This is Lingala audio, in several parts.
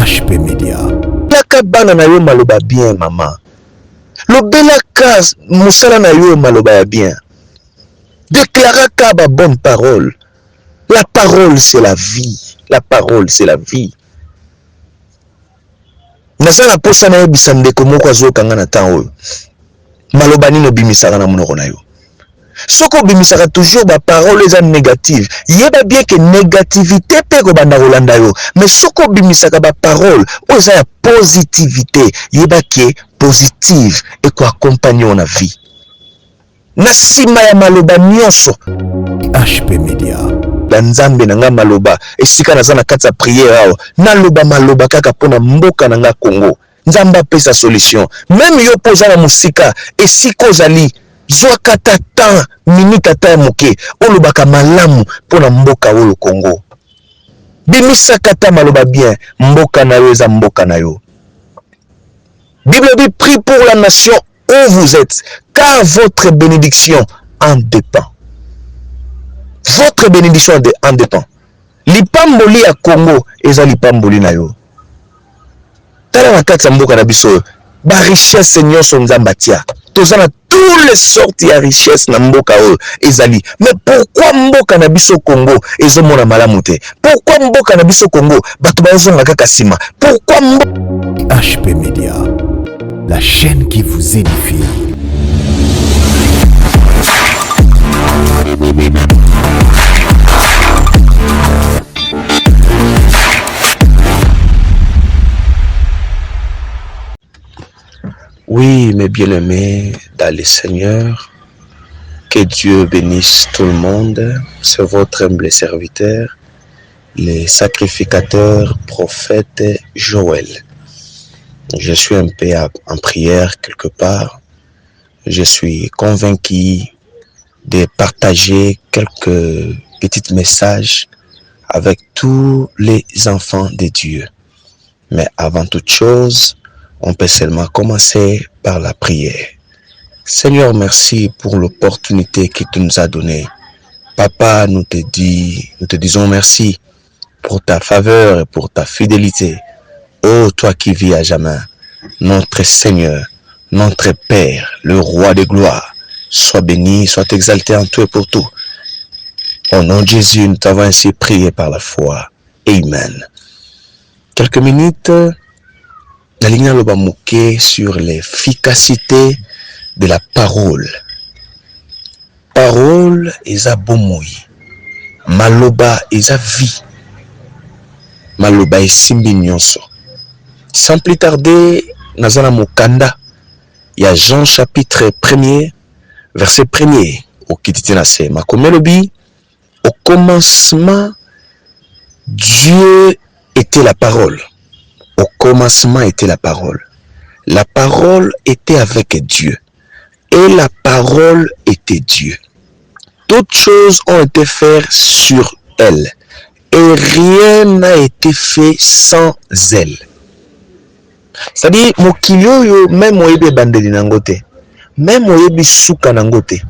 HP Media. Lobelaka bana na yo maloba bien mama. Lobelaka mosala na yo maloba ya bien. Deklaraka ba bonne parole. La parole c'est la vie. La parole c'est la vie. Naza na posa nayebisa ndeko moko azoyoka nga na temps oyo. Maloba nini obimisaka na monoko na yo? Soki obimisaka toujours ba parole eza négative, yeba bien que négativité pe ekobanda kolanda yo. Mais soki obimisaka ba parole oyo eza ya positivité, yeba que positive eko accompagner yo na vie. Na sima ya maloba nionso. HP Media. Ya Nzambe na nga maloba esika naza na kati ya prière awa naloba maloba kaka pona mboka na nga Congo Nzambe apesa solution meme yo pe oza na mosika esika ozali zwaka ata temps minute ata ya moke olobaka malamu pona mboka oyo Congo bimisaka ata maloba bien mboka na yo eza mboka na yo Bible elobi prie pour la nation où vous êtes, car votre bénédiction en dépend. Votre bénédiction en dépend. Lipamboli ya Congo eza lipamboli na yo. Tala na kati ya mboka na biso oyo, ba richesse nyonso Nzambe atia. Toza na tous les sortes ya richesse na mboka oyo ezali. Mais pourquoi mboka na biso Congo ezomona malamu te? Pourquoi mboka na biso Congo bato bazonga kaka sima? Pourquoi mbo HP Media, la chaîne qui vous édifie. Oui, mes bien-aimés dans le Seigneur, que Dieu bénisse tout le monde. C'est votre humble serviteur, le sacrificateur prophète Joël. Je suis un peu en prière quelque part. Je suis convaincu de partager quelques petits messages avec tous les enfants de Dieu. Mais avant toute chose, on peut seulement commencer par la prière. Seigneur, merci pour l'opportunité que tu nous as donnée. Papa, nous te dis, nous te disons merci pour ta faveur et pour ta fidélité. Ô toi qui vis à jamais, notre Seigneur, notre Père, le Roi de gloire, sois béni, sois exalté en tout et pour tout. Au nom de Jésus, nous t'avons ainsi prié par la foi. Amen. Quelques minutes, nalingi naloba moke sur l'efficacité de la parole. Parole eza bomoi, maloba eza vie, maloba esimbi nyonso. Sans plus tarder, naza na mokanda ya Jean chapitre 1er verset 1er okiti ti na se makomi elobi Au commencement, Dieu était la parole. Au commencement était la parole. La parole était avec Dieu. Et la parole était Dieu. Toutes choses ont été faites sur elle. Et rien n'a été fait sans elle. C'est-à-dire, mokili oyo meme oyebi ebandeli na yango te, meme oyebi suka na yango te,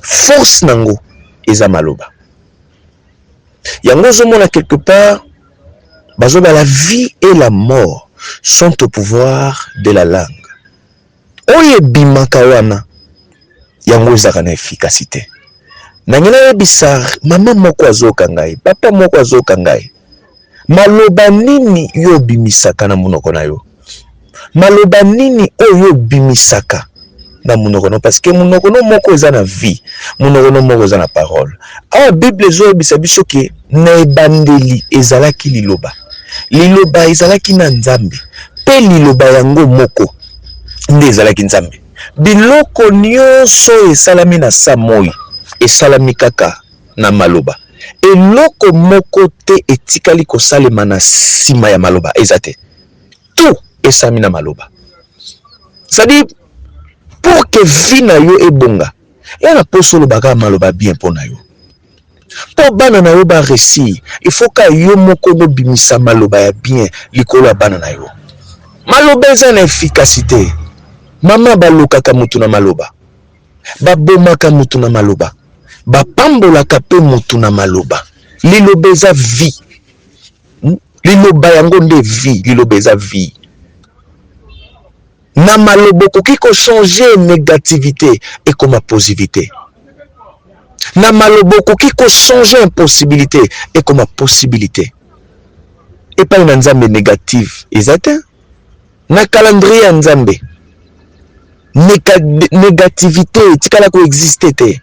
force na yango eza maloba. Yango ozomona quelque part bazoba la vie et la mort sont au pouvoir de la langue. Oyo ebimaka wana yango ezalaka na efficacité. Nangi nayebisa mama moko azoyoka ngai, papa moko azoyoka ngai, maloba nini yo obimisaka na monoko na yo? Maloba nini oyo obimisaka na monoko no? Parce que monoko no moko eza na vie, monoko no moko eza na parole. Awa Bible ezoyebisa biso ke na ebandeli ezalaki liloba, liloba ezalaki na Nzambe, mpe liloba yango moko nde ezalaki Nzambe. Biloko nyonso oyo esalami na sa moi esalami kaka na maloba. Eloko moko te etikali kosalema na nsima ya maloba, eza te. Tout esalami na maloba. C'est-à-dire, pour que vie na yo ebonga, ya na poso olobaka maloba bien mpo na yo. Mpo bana na yo ba réussir, il faut ka yo moko obimisa maloba ya bien likolo ya bana na yo. Maloba eza na efficacité. Mama balokaka mutu na maloba, babomaka mutu na maloba, bapambolaka pe mutu na maloba. Liloba eza vie. Liloba yango nde vie, liloba eza vie. Na maloba okoki kochanger négativité ekoma positivité. Na maloba okoki kochanger impossibilité ekoma possibilité. Epai na Nzambe négative eza te. Na calendrier ya Nzambe négativité etikala koexiste te.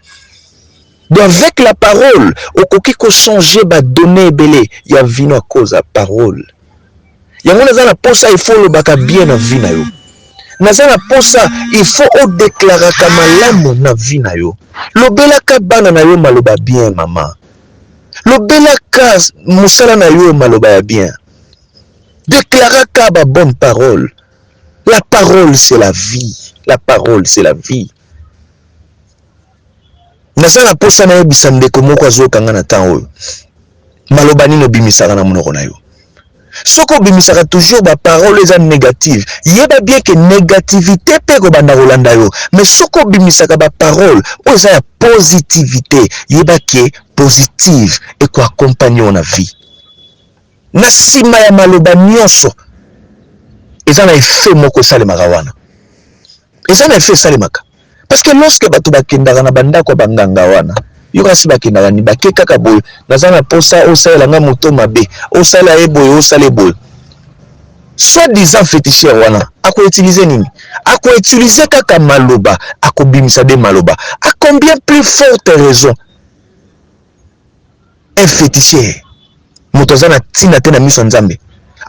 Donc avec la parole okoki kochanger badonnées ebele ya vie na yo à cause ya parole. Yango naza na posa, il faut olobaka bien na vie na yo. Naza na posa, il faut odéclaraka malamu na vie na yo. Lobelaka bana na yo maloba bien. Mama, lobelaka mosala na yo maloba ya bien. Déclaraka ba bonne parole. La parole, c'est la vie. La parole, c'est la vie. Naza na posa nayebisa ndeko moko azokanga na ntango oyo: maloba nini obimisaka na monoko na yo? Soki obimisaka toujours baparole eza négative, yeba bien ke négativité mpe ekobanda kolanda yo. Mais soki obimisaka baparole oyo eza ya positivité, yeba ke positive ekoaccompagner yo na vie. Na nsima ya maloba nyonso eza na effet moko esalemaka wana, eza na effet esalemaka. Parce que lorsque bato bakendaka na bandako ya banganga wana, yo kasi bakendaka ni bake kaka boye: naza na posa osalela nga moto mabe, osala ye boye, osala ye boye. Soit disant féticheur wana akoutiliser nini? Akoutiliser kaka maloba, akobimisa de maloba. À combien plus forte raison un féticheur, moto aza na ntina te na miso ya Nzambe,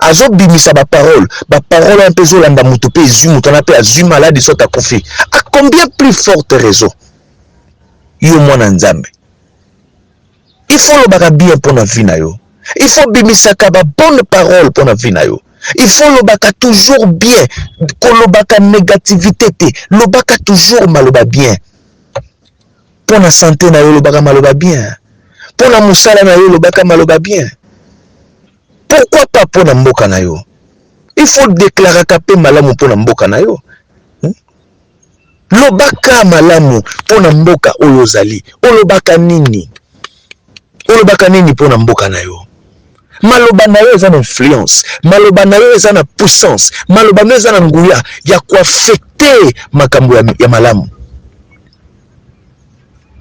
azobimisa baparole, baparole wana mpe ezolanda moto, mpe ezwi moto wana, mpe azwi maladi, soki akufi. À combien plus forte raison yo mwana Nzambe, il faut olobaka bien mpo na vie na yo. Il faut bimisaka babonne parole mpo na vie na yo. Il faut lobaka toujours bien, kolobaka négativité te. Lobaka toujours maloba bien mpo na santé na yo, lobaka maloba bien mpo na mosala na yo, lobaka maloba bien. Pourquoi pas mpo na mboka na yo? Il faut déclaraka mpe malamu mpo na mboka na yo, Lobaka malamu mpo na mboka oyo ozali. Olobaka nini? Olobaka nini mpo na mboka na yo? Maloba na yo eza na influence, maloba na yo eza na puissance, maloba na yo eza na nguya ya koaffecter makambo ya malamu.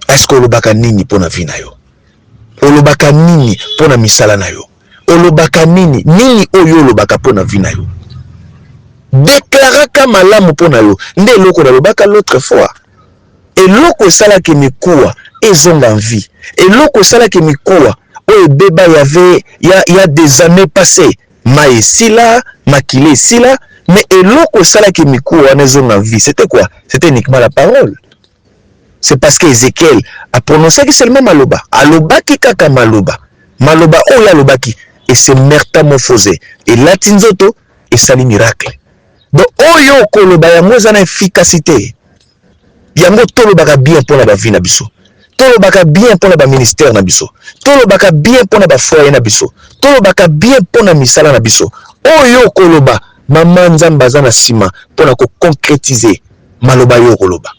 Est-ce olobaka nini mpo na vie na yo? Olobaka nini mpo na misala na yo? Olobaka nini? Nini oyo olobaka mpo na vie na yo? Déclaraka malamu mpo na yo. Nde eloko nalobaka l'autre fois, eloko esalaki mikuwa ezonga vie, eloko esalaki mikuwa oyo ebeba yave ya des années passées, mai esila, makili esila, mais eloko esalaki mikuwa wana ezonga vie, c'était quoi? C'était uniquement la parole. C'est parce que Ézéchiel aprononcaki seulement maloba, alobaki kaka maloba. Maloba oyo alobaki ese métamorphosé, elati nzoto, esali miracle. Donc oyo okoloba, yango eza na efficacité. Yango tolobaka bien mpona bavie na biso, tolobaka bien mpona baministère na biso, tolobaka bien mpona bafoyer na biso, tolobaka bien mpona misala na biso. Oyo okoloba, mama, Nzambe aza na nsima mpona koconcrétiser maloba yo okoloba.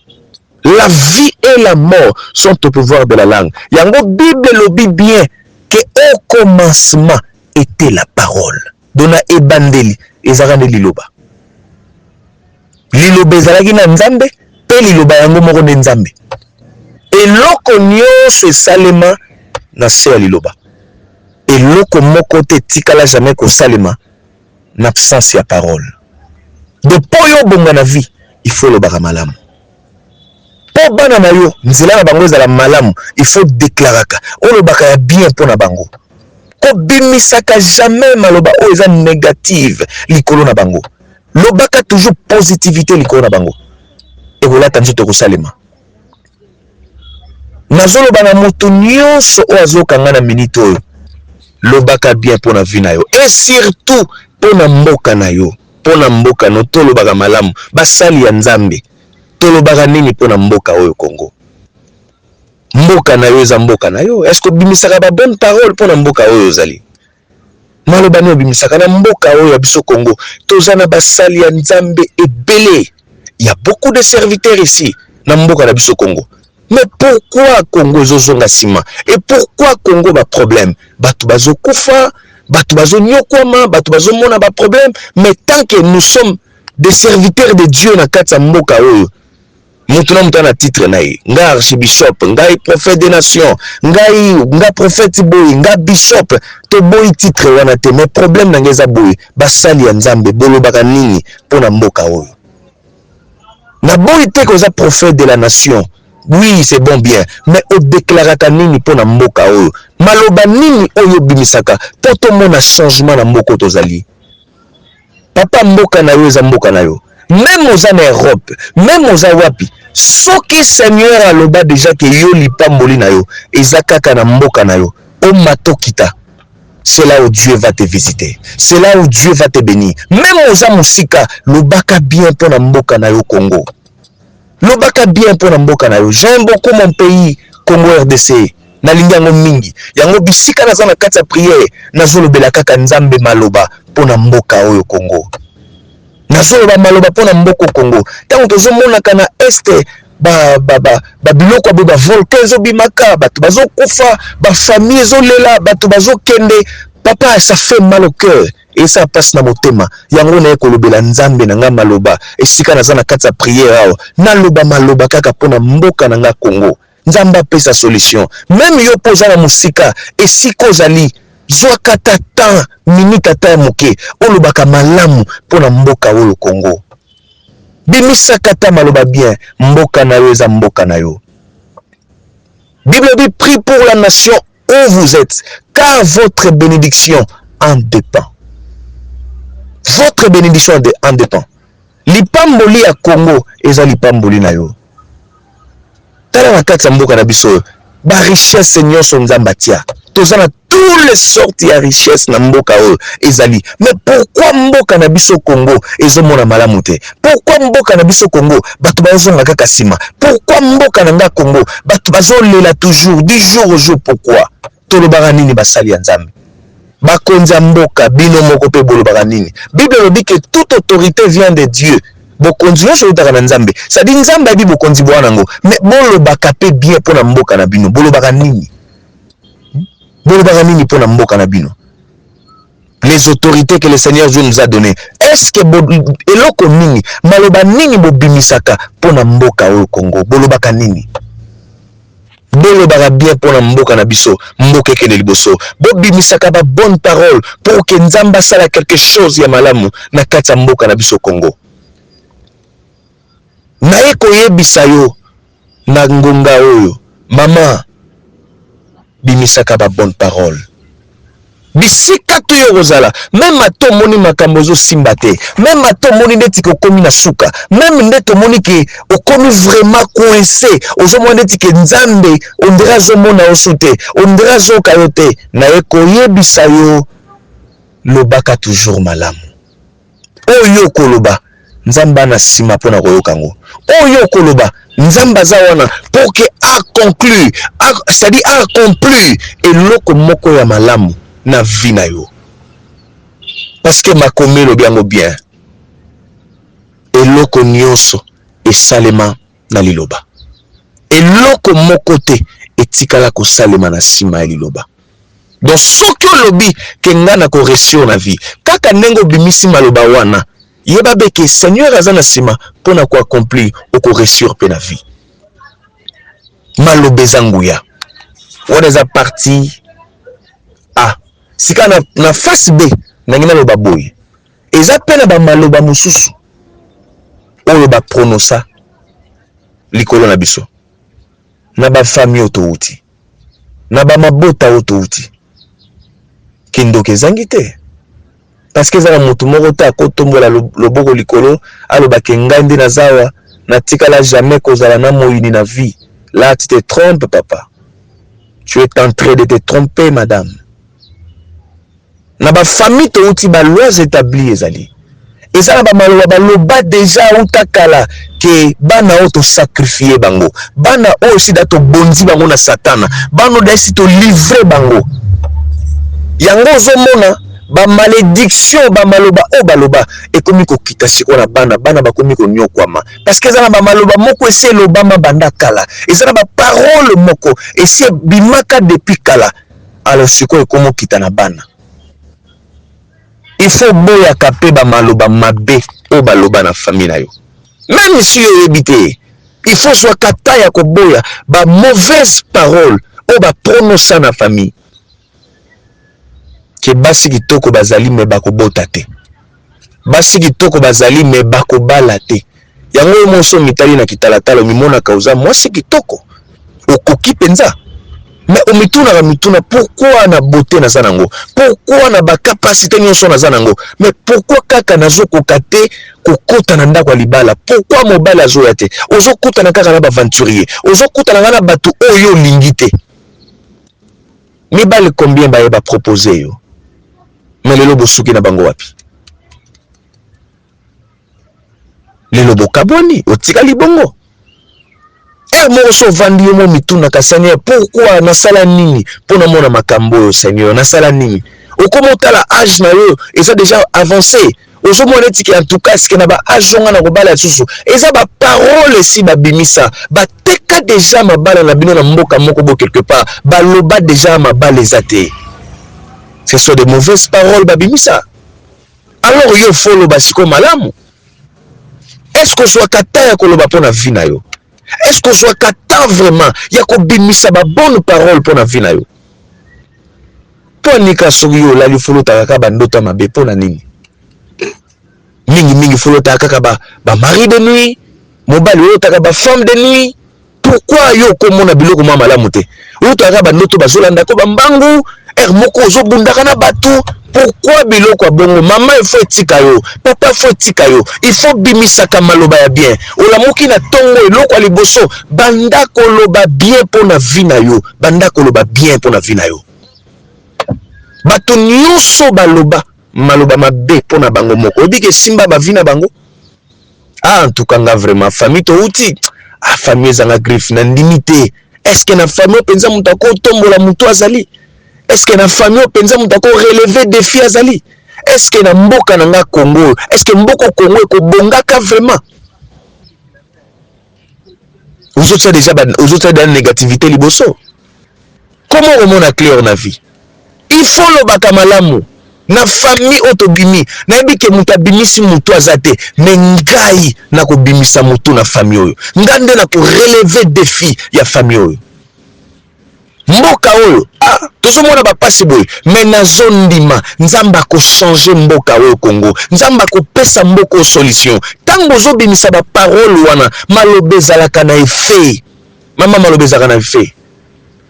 La vie et la mort sont au pouvoir de la langue. Yango Bible elobi bien que au commencement était la parole. Donc na ebandeli ezalaka nde liloba. Liloba ezalaki na Nzambe, mpe liloba yango moko nde Nzambe. Eloko nyonso esalema na se ya liloba. Eloko moko te etikala jamais kosalema na absence ya parole. Donc mpo oyo obonga na vie, il faut olobaka malamu. Mpo bana na yo, nzela na bango ezala malamu, il faut déclaraka, olobaka ya bien mpo na bango. Kobimisaka jamais maloba oyo eza négative likolo na bango. Lobaka toujours positivité likolo na bango, ekolata nzoto, ekosalema. Nazoloba na moto nyonso oyo azokanga na minute oyo: lobaka bien mpo na vie na yo et surtout mpo na mboka na yo. Mpo na mboka no, tolobaka malamu. Basali ya Nzambe, tolobaka nini mpo na mboka oyo Congo? Mboka na yo eza mboka na yo. Est-ce obimisaka babonne parole mpo na mboka oyo ozali? Maloba nini obimisaka na mboka oyo ya biso Congo? Toza na basali ya Nzambe ebele, ya beaucoup de serviteurs ici na mboka na biso Congo. Mais pourquoi Congo ezozonga nsima? Et pourquoi Congo baproblème? Bato bazokufa, Bato bazonyokwama, bato bazomona ba problème, mais tant que nous sommes des serviteurs de Dieu na kati ya mboka oyo, moto na moto na titre na ye, ngai archibishop, ngai prophète des nations, ngai nga prophète boye, nga bishop, toboyi titre wana te. Mais problème na ngai eza boye: basali ya Nzambe, bolobaka nini mpo na mboka oyo? Naboyi te koza prophète de la nation, oui, c'est bon, bien, mais odéclaraka nini mpo na mboka oyo? Maloba nini oyo obimisaka mpo tomona changement na mboka oyo tozali? Papa, mboka na yo eza mboka na yo. Même oza na Europe, même oza wapi, soki Seigneur aloba déjà ke yo lipamboli na yo eza kaka na mboka na yo, omata okita, c'est là où Dieu va te visiter, c'est là où Dieu va te bénir. Même oza mosika, lobaka bien mpo na mboka na yo Congo, lobaka bien mpo na mboka na yo. J'aime beaucoup mon pays Congo RDC, nalingi yango mingi. Yango bisika naza na kati ya prière, nazolobela kaka Nzambe maloba mpo na mboka oyo Congo. Nazoloba maloba mpo na mboka Congo. Ntango tozomonaka na Est babiloko boye, bavolcan ezobimaka, bato bazokufa, bafamille ezolela, bato bazokende, papa, ça fait mal au cœur, eza mpasi na motema. Yango naye kolobela Nzambe na nga maloba esika naza na kati ya prière awa. Naloba maloba kaka mpo na mboka na nga Congo, Nzambe apesa solution. Même yo mpo oza na mosika, esika ozali, zwaka ata temps minute ata ya moke, olobaka malamu mpo na mboka oyo Congo. Bimisaka ata maloba bien. Mboka na yo eza mboka na yo. Bible dit: prie pour la nation où vous êtes, car votre bénédiction en dépend. Votre bénédiction en dépend. Lipamboli ya Congo eza lipamboli na yo. Tala na kati ya mboka na biso oyo, barichesse nyonso Nzambe atia, toza na toutes les sortes ya richesse na mboka oyo ezali. Mais pourquoi mboka na biso Congo ezomona malamu te? Pourquoi mboka na biso Congo bato bazozonga kaka nsima? Pourquoi mboka na nga Congo bato bazolela toujours du jour au jour? Pourquoi? Tolobaka nini, basali ya Nzambe, bakonzi ya mboka, bino moko mpe bolobaka nini? Bible elobi ke toute autorité vient de Dieu, bokonzi nyonso eutaka na Nzambe. C'est-à-dire Nzambe ayebi bokonzi bwana yango. Mais bolobaka mpe bien mpo na mboka na bino. Bolobaka nini? Bolobaka nini mpo na mboka na bino? Les autorités que le Seigneur Dieu nous a donné, est-ce que eloko nini, maloba nini bobimisaka mpo na mboka oyo Congo? Bolobaka nini? Bolobaka bien mpo na mboka na biso, mboka ekende liboso. Bobimisaka babonne parole pour ke Nzambe asala quelque chose ya malamu na kati ya mboka na biso Congo. Naye koyebisa yo na ngonga oyo, mama, bimisaka babonne parole bisika to yo kozala. Même ata omoni makambo ezosimba te, même ata omoni neti ke okomi na suka, même nde tomoni ke okomi vraiment coincé, ozomona neti ke Nzambe on dirait azomona yo su te, on dirait azoyoka yo te, naye koyebisa yo, lobaka toujours malamu. Oyo okoloba, Nzambe ana nsima mpona koyoka yango. Oyo okoloba, Nzambe aza wana pour ke aconclure, c'est-à-dire accomplir eloko moko ya malamu na vie na yo, parce que makomi elobi yango bien: eloko nyonso esalema na liloba, eloko moko te etikala kosalema na nsima ya liloba. Donc soki olobi ke nga na koréussir na vie, kaka ndenge obimisi maloba wana, yeba be ke Seigneur aza na nsima mpona koaccomplir, okoréussir mpe na vie. Maloba eza nguya. Wana eza partie A. Sika na face B, ndenge naloba boye, eza mpe na bamaloba mosusu oyo baprononça likolo na biso, na bafamille oyo touti, na bamabota oyo touti. Kindoki ezangi te, parce que eza na motu moko te akotombola loboko likolo, alobaki: ngai nde naza awa, natikala jamais kozala na moyini na vie. Là, tu te trompes, papa, tu es en train de te tromper, madame. Na bafamille touti, balois établi ezali, eza na bamaloba baloba déjà uta kala ke bana oyo tosacrifier bango, bana oyo sida tobonzi bango na Satana, bana oyo esi tolivrer bango. Yango ozomona bamalédiction, bamaloba oyo baloba ekomi kokita sikoyo na bana. Bana bakomi konyokwama parce que eza na bamaloba moko esi elobama banda kala, eza na baparole moko esi ebimaka depuis kala. Alors sikoyo ekomi okita na bana. Il faut oboyaka mpe ba maloba mabe oyo baloba na famille na yo. Meme si yo oyebi te, il faut ozwaka temps ya koboya ba mauvaise parole oyo ba prononça na famille. Ke basi kitoko bazali mais bakobota te. Basi kitoko bazali mais bakobala te. Yango yo moko omitali na kitalatala omimonaka oza mwasi kitoko, okoki penza mais omitunaka mituna pourquoi na beauté naza nango, pourquoi na ba capacité nyonso naza nango, mais pourquoi kaka nazokoka te kokota na ndako ya libala, pourquoi mobali azoya te? Ozokutana kaka na ba aventurier, ozokutana kaka na bato oyo olingi te. Mibali combien baye ba proposer yo, mais lelo bosuki na bango wapi? Lelo bokabwani, otikali bongo. Heure moko so ovandi yo mo mitunaka, Seigneur, pourquoi nasala nini mpo namona makambo oyo? Seigneur, nasala nini? Okoma otala age na yo eza déjà avancé, ozomona neti ke en tout cas eske na ba age onga na kobala lisusu. Eza ba parole esi babimisa, bateka déjà mabala na bino na mboka moko bo quelque part, baloba déjà mabala eza te. Ce sont des mauvaises paroles babimisa. Alors yo faut oloba sikoyo malamu. Est-ce que ozwaka temps ya koloba mpo na vie na yo? Est-ce que ozwaka temps vraiment ya kobimisa ba bonne parole mpo na vie na yo? Mpo anika soki yo olali folotaka kaka bandoto ya mabe mpo na nini? Mingi mingi folotaka kaka ba mari de nuit, mobali olotaka ba femme de nuit. Pourquoi yo okomona biloko mwa malamu te? Olotaka kaka bandoto bazolanda ko bambangu, heure moko ozobundaka na bato. Pourquoi biloko ya bongo? Mama il faut etika yo, papa il faut etika yo, il faut bimisaka maloba ya bien. Olamuki na tongo, eloko ya liboso banda koloba bien mpo na vie na yo, banda koloba bien mpo na vie na yo. Bato nyonso baloba maloba mabe mpo na bango moko, oyebi ke simba ba vie na bango. Ah, en tout cas nga vraiment famille touti, ah, famille ezanga griffe na ndimi te. Est-ce que na famille mpenza moto akotombola moto azali? Est-ce que na famille mpenza moto ako relever défi azali? Est-ce que na mboka na nga Congo, est-ce que mboka Congo ekobongaka vraiment? Ozotia déjà ba, ozotia déjà négativité liboso. Comment okomona clair na vie? Il faut lobaka malamu na famille oyo tobimi. Nayebi ke moto abimisi moto aza te, mais ngai nakobimisa moto na famille oyo. Nga nde nakorelever défi ya famille oyo. Mboka oyo, ah, tozomona bapasi boye, mais nazondima Nzambe akochanger mboka oyo Congo. Nzambe akopesa mboka oyo solution. Tango ozobimisa ba parole wana, maloba ezalaka na effet. Mama, maloba ezalaka na effet.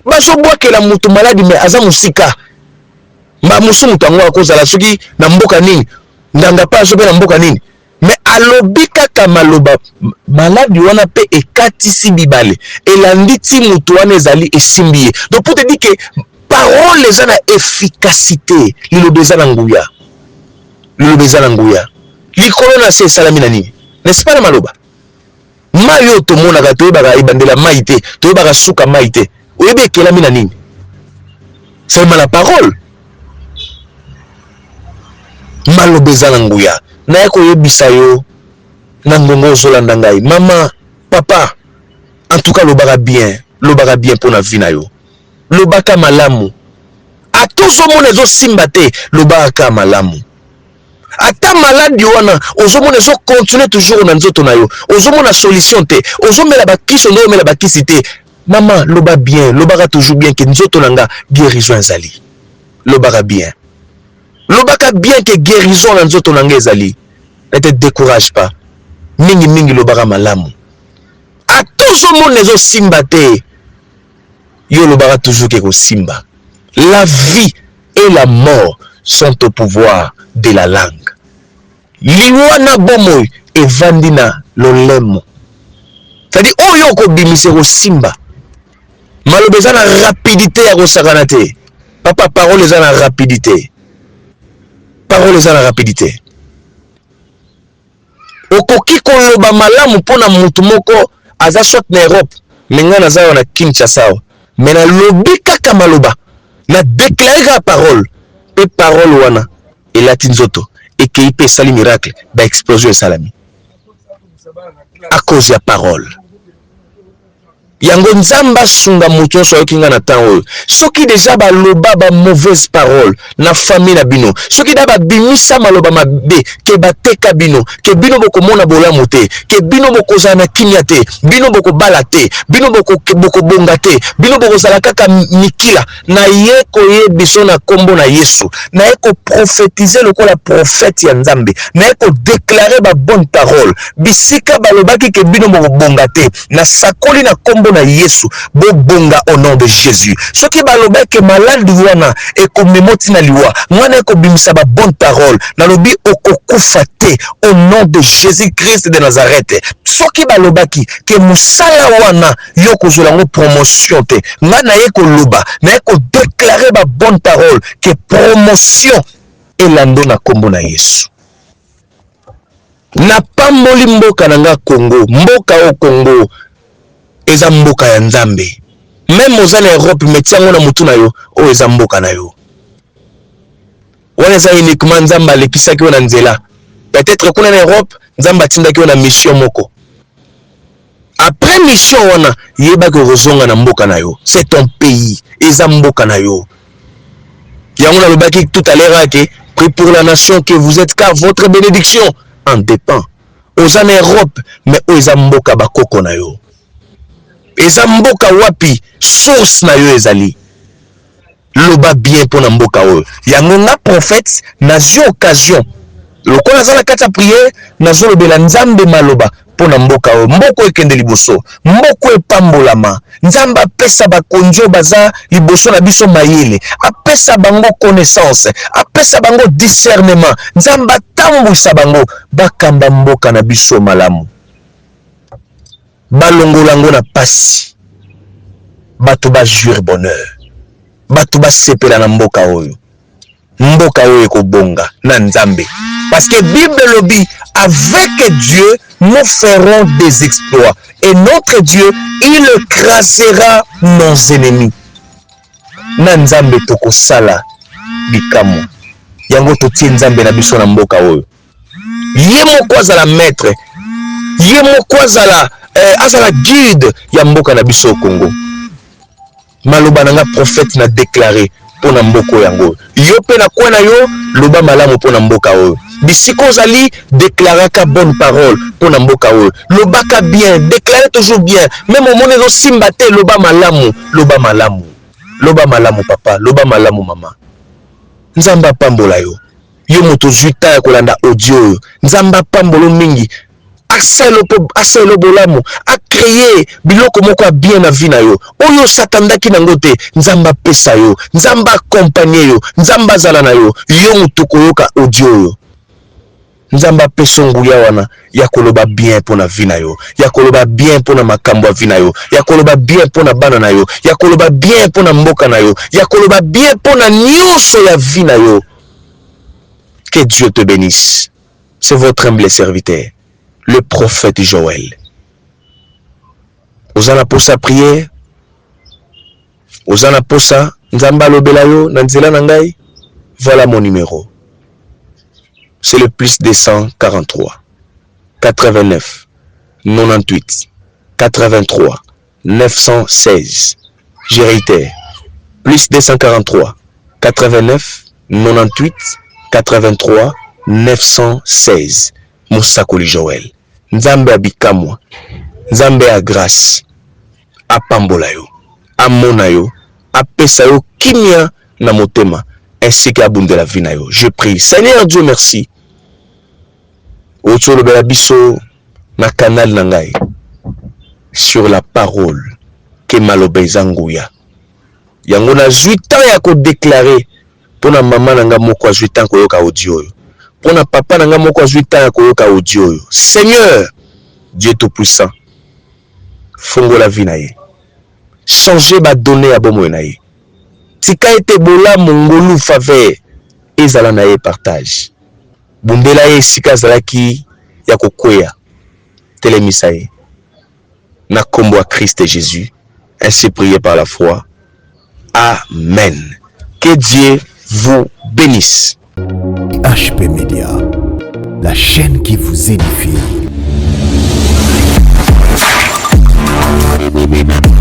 Bazobwakela moto maladi mais aza mosika. Mba mosu moto yango akozala soki na mboka nini, nganga pe azo pe na mboka nini, mais alobi kaka maloba maladi wana pe ekatisi bibale, elandi ti moto wana ezali esimbi ye. Donc pour te dire que parole eza na efficacité, liloba eza na nguya, liloba eza na nguya. Likolo na se esalami na nini? N'est-ce pas na maloba? Mai oyo tomonaka, toyebaka ebandela mai te, toyebaka suka mai te. Oyebi ekelami na nini? Seulement la parole. Maloba eza na nguya. Naye koyebisa yo na ngongo ozolanda ngai, mama, papa, en tout cas lobaka bien, lobaka bien pona vie na yo. Lobaka malamu. Ata ozomona ezosimba te, lobaka kaka malamu. Ata maladi wana ozomona ezo continuer toujours na nzoto na yo, ozomona solution te, ozomela bakisi, ozomela bakisi te. Mama, loba bien, lobaka toujours bien ke nzoto na nga guérison ezali. Lobaka bien. Lobaka bien ke guérison na nzoto na nga ezali. Ne te décourage pas. Mingi mingi lobaka malamu. Ata ozomona ezosimba te, yo lobaka toujours ke kosimba. La vie et la mort sont au pouvoir de la langue. Liwa na bomoi evandi na lolemo. C'est-à-dire oyo okobimisa ekosimba. Maloba eza na rapidité ya kosakana te. Papa, parole eza na rapidité. Parole eza na rapidité. Okoki koloba malamu mpona mutu moko aza soit na Europe, mais ngai naza awa na Kinshasa awa, mais nalobi kaka maloba, na déclarer kaka parole, pe parole wana elati nzoto, ekei pe esali miracle, ba explosion esalami à cause ya parole. Yango Nzambe asunga moto nyonso ayoki nga na temps oyo. Soki deja baloba ba mauvaise parole na famille na bino, soki da babimisa maloba mabe ke bateka bino, ke bino bokomona bolamu te, ke bino bokozala na kimia te, bino bokobala te, bino bokobonga te, bino bokozala kaka mikila, naye koyebiso na kombo na Yesu, naye koprofetize lokola prophète ya Nzambe, naye kodeklare ba bonne parole bisika balobaki ke bino bokobonga te, nasakoli na kombo na Yesu, bobonga au nom de Jésus. Soki balobaki ke maladi wana ekomema ti na liwa, ngai naye kobimisa ba bonne parole, nalobi okokufa te au nom de Jésus Christ de Nazareth. Soki balobaki ke mosala wana yo okozwela yango promotion te, ngai naye koloba, naye kodeklare ba bonne parole ke promotion elando na kombo na Yesu. Napamboli mboka na nga Congo, mboka oyo Congo eza mboka ya Nzambe. Meme oza na Europe mais tia yango na mutu na yo, oyo eza mboka na yo. Wana eza uniquement Nzambe alekisaki yo na nzela. Peut-être kuna na Europe Nzambe atindaki yo na mission moko. Après mission wana yebaki okozonga na mboka na yo. C'est ton pays, eza mboka na yo. Yango nalobaki tout à l'heure que prie pour la nation que vous êtes car votre bénédiction en dépend. Oza na Europe mais oyo eza mboka bakoko na yo. Eza mboka wapi source na yo ezali. Loba bien pona mboka oyo. Yango nga prophète nazwi occasion lokola naza na kati ya prière, nazolobela Nzambe maloba pona mboka oyo. Mboka oyo ekende liboso, mboka oyo epambolama. Nzambe apesa bakonzi oyo baza liboso na biso mayele, apesa bango connaissance, apesa bango discernement. Nzambe atambwisa bango bakamba mboka na biso malamu, balongola yango na pasi, bato ba jouir bonheur, bato basepela na mboka oyo. Mboka oyo ekobonga na Nzambe, parce que Bible elobi avec Dieu nous ferons des exploits et notre Dieu il écrasera nos ennemis. Na Nzambe tokosala bikamwa. Yango totie Nzambe na biso na mboka oyo, ye moko azala maître, ye moko azala azala guide ya mboka na biso Congo. Maloba na nga prophète na declare mpo na mboka oyo yango yo mpe na kwa na yo loba malamu mpo na mboka oyo. Bisika ozali deklaraka bonne parole mpo na mboka oyo, lobaka bien, declare toujours bien, meme omoni ezosimba te, loba malamu, loba malamu, loba malamu papa, loba malamu mama. Nzambe apambola yo, yo moto ozwi temps ya kolanda audio oyo. Nzambe apambola yo mingi, asalela bolamu, acreye biloko moko ya bien na vie na yo oyo osatandaki nango te. Nzambe apesa yo, Nzambe akompagne yo, Nzambe azala na yo. Yo moto koyoka audio oyo, Nzambe apesa nguya wana ya koloba bien mpo na vie na yo, ya koloba bien mpo na makambo ya vie na yo, ya koloba bien mpo na bana na yo, ya koloba bien mpo na mboka na yo, ya koloba bien mpo na nyonso ya vie na yo. Que Dieu te bénisse. C'est votre humble serviteur, le prophète Joël. Oza na posa prière, oza na posa Nzambe alobela yo na nzela na ngai, voilà mon numéro. C'est le plus 243 89 98 83 916. Je réitère, plus 243 89 98 83 916. Mosakoli Joël. Nzambe ya bikamwa, Nzambe ya grâce, apambola yo, amona yo, apesa yo kimia na motema, ainsi que abundela vie na yo. Je prie. Seigneur Dieu, merci. Otsolobela biso na canal na ngai sur la parole ke maloba eza nguya. Yango nazwi temps ya kodeklare mpona mama na nga moko azwi temps koyoka audio oyo, mpona papa na nga moko azwi temps ya koyoka audio oyo. Seigneur Dieu tout-puissant, fongola vie na ye, changer ba données ya bomoi na ye, tika ete bolamu, ngolu, faveur ezala na ye partage. Bundela ye esika azalaki ya kokweya, telemisa ye na kombo ya Christ Jésus. Ainsi prié par la foi. Amen. Que Dieu vous bénisse. HP Media, la chaîne qui vous édifie. Media.